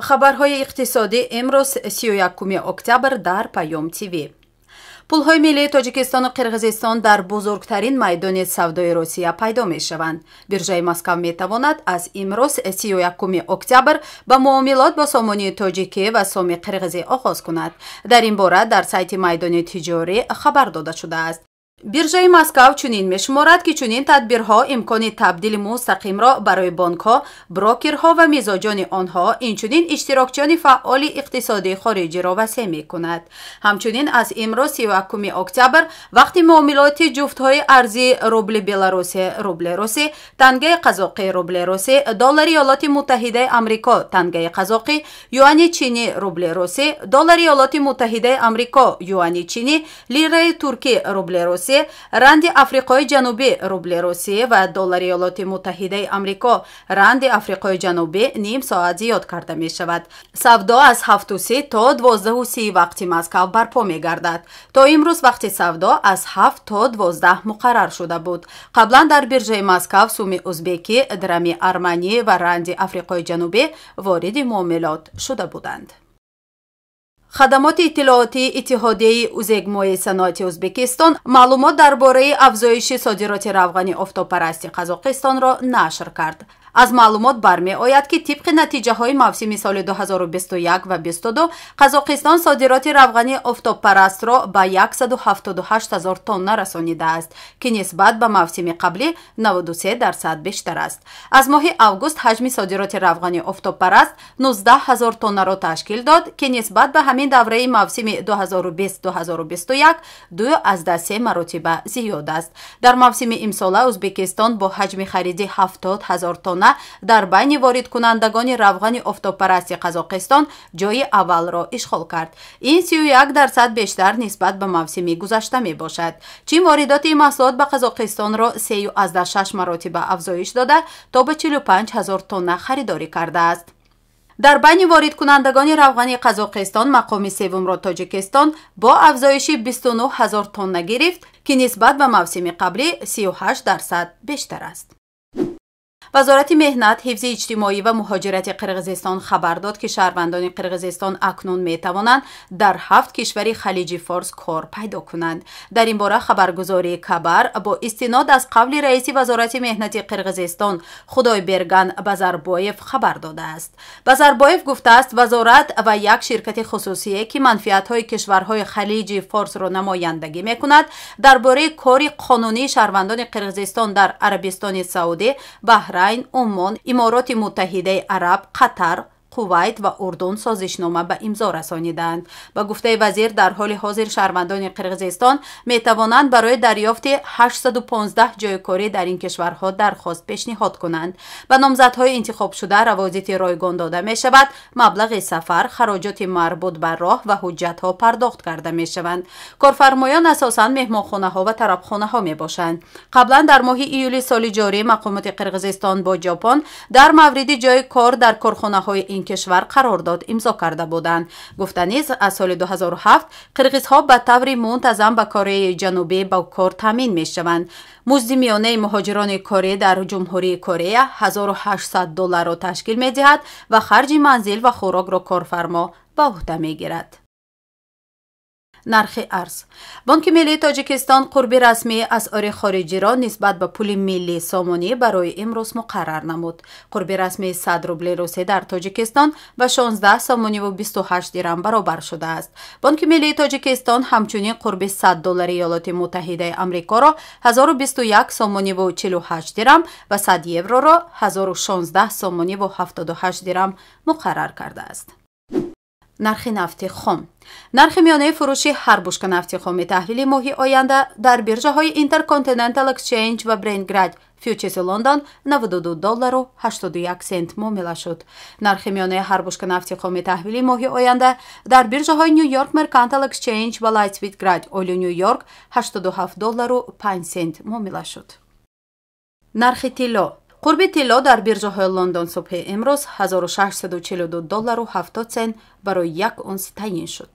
Хабарҳои иқтисодӣ имрӯз 31 октябр дар Паём ТВ. Пулҳои миллии Тоҷикистону Қирғизистон дар бузургтарин майдони савдои Русия пайдо мешаванд. Биржаи Москав метавонад аз имрӯз 31 октябр ба муомилот бо сомонии тоҷикӣ ва соми қирғизӣ оғоз кунад. Дар ин бора дар сайти майдони тиҷорӣ хабар дода шудааст. Биржаи Москав чунин мешуморад, ки чунин тадбирҳо имкони табдили мустақимро барои бонкҳо, брокерҳо ва мизоҷони онҳо, инчунин иштирокчиёни фаъоли иқтисодии хориҷиро васеъ мекунад. Ҳамчунин аз имрӯз 31 октябр вақти муомилоти ҷуфтҳои арзии рубли Беларуси, рубли русӣ, тангаи қазоқӣ, рубли русӣ, доллари Иёлоти Муттаҳидаи Амрико, тангаи қазоқӣ, юани чинӣ, рубли русӣ, доллари Иёлоти Муттаҳидаи Амрико, юани чинӣ, лираи туркӣ, рубли русӣ, ранди Африқои Ҷанубӣ, рубли русӣ ва доллари Иёлоти Муттаҳидаи Амрико, ранди Африқои Ҷанубӣ ним соат зиёд карда мешавад. Савдо аз 7:30 то 12:30 вақти Москав барпо мегардад. То имрӯз вақти савдо аз 7 то 12 муқаррар шуда буд. Қаблан дар биржаи Москав суми узбекӣ, драми арманӣ ва ранди Африқои Ҷанубӣ вориди муомилот шуда буданд. Хадамоти иттилоотии Иттиҳодияи узегмои саноати Ӯзбекистон маълумот дар бораи афзоиши содироти равғани офтобпарасти Қазоқистонро нашр кард. Аз маълумот бармеояд, ки тибқи натиҷаҳои мавсими соли 2021 ва 22 Қазоқистон содироти равғани офтобпарастро ба 178 ҳазор тонна расонидааст, ки нисбат ба мавсими қаблӣ 93% бештар аст. Аз моҳи август ҳаҷми содироти равғани офтобпараст 19 ҳазор тоннаро ташкил дод, ки нисбат ба ҳамин давраи мавсими 2020-2021 2,3 маротиба зиёд аст. Дар мавсими имсола Ӯзбекистон бо ҳаҷми хариди 70 ҳазор тонна дар байни воридкунандагони равғани офтобпарасти Қазоқистон ҷои аввалро ишғол кард. Ин 31% бештар нисбат ба мавсими гузашта мебошад. Чин воридоти ин маҳсулот ба Қазоқистонро 3,6 маротиба афзоиш дода, то ба 45 ҳазор тонна харидорӣ кардааст. Дар байни воридкунандагони равғани Қазоқистон мақоми севумро Тоҷикистон бо афзоиши 29 ҳазор тонна гирифт, ки нисбат ба мавсими қаблӣ 38% бештар аст. Вазорати меҳнат, ҳифзи иҷтимоӣ ва муҳоҷирати Қирғизистон хабар дод, ки шаҳрвандони Қирғизистон акнун метавонанд дар 7 кишвари Халиҷи Форс кор пайдо кунанд. Дар ин бора хабаргузории Кабар бо истинод аз қавли раиси Вазорати меҳнати Қирғизистон Худойберган Базарбоев хабар додааст. Базарбоев гуфтааст, вазорат ва як ширкати хусусие, ки манфиатҳои кишварҳои Халиҷи Форсро намояндагӣ мекунад, дар бораи кори қонунии шаҳрвандони Қирғизистон дар Арабистони Саудӣ, Баҳрайн, Уммон, Имороти Муттаҳидаи Араб, Қатар, Кувайт ва Урдун созишнома ба имзо расонидаанд. Ба гуфтаи вазир, дар ҳоли ҳозир шаҳрвандони Қирғизистон метавонанд барои дарёфти 815 ҷойи корӣ дар ин кишварҳо дархост пешниҳод кунанд. Ба номзадҳои интихобшуда раводити ройгон дода мешавад, маблағи сафар, хароҷоти марбут ба роҳ ва ҳуҷҷатҳо пардохт карда мешаванд. Корфармоён асосан меҳмонхонаҳо ва тарабхонаҳо мебошанд. Қаблан дар моҳи июли соли ҷорӣ мақомоти Қирғизистон бо Ҷопон дар мавриди ҷойи кор дар корхонаҳои ин кишвар қарордод имзо карда буданд. Гуфта низ, аз соли 2007 қирғизҳо ба таври мунтазам ба Кореяи Ҷанубӣ ба кор таъмин мешаванд. Музди миёнаи муҳоҷирони корӣ дар Ҷумҳурии Корея 1800 долларро ташкил медиҳад ва харҷи манзил ва хӯрокро корфармо ба уҳда мегирад. Нархи арз. Бонки Миллии Тоҷикистон қурби расмии асъори хориҷиро нисбат ба пули миллии сомонӣ барои имрӯз муқаррар намуд. Қурби расмии 100 рубли русӣ дар Тоҷикистон ба 16 сомониву 28 дирам баробар шудааст. Бонки Миллии Тоҷикистон ҳамчунин қурби 100 доллари Иёлоти Муттаҳидаи Амрикоро 1021 сомониву 48 дирам ва 100 евроро 1016 сомониву 78 дирам муқаррар кардааст. Нархи нафти хом. Нархи миёнаи фурӯши ҳар бушка нафти хоми таҳлили моҳи оянда дар биржаҳои Intercontinental Exchange ва Brent Grade фьючерси Лондон 92 доллару 81 сент муомила шуд. Нархи миёнаи ҳар бушка нафти хоми таҳвили моҳи оянда дар биржаҳои New York Mercantile Exchange ва Light Sweet Grade Oil New York 87 доллару 5 сент муомила шуд. Нархи тилло. Қурби тилло дар биржаҳои Лондон субҳи имрӯз 1642 доллару 70 сент барои як унс таъйин шуд.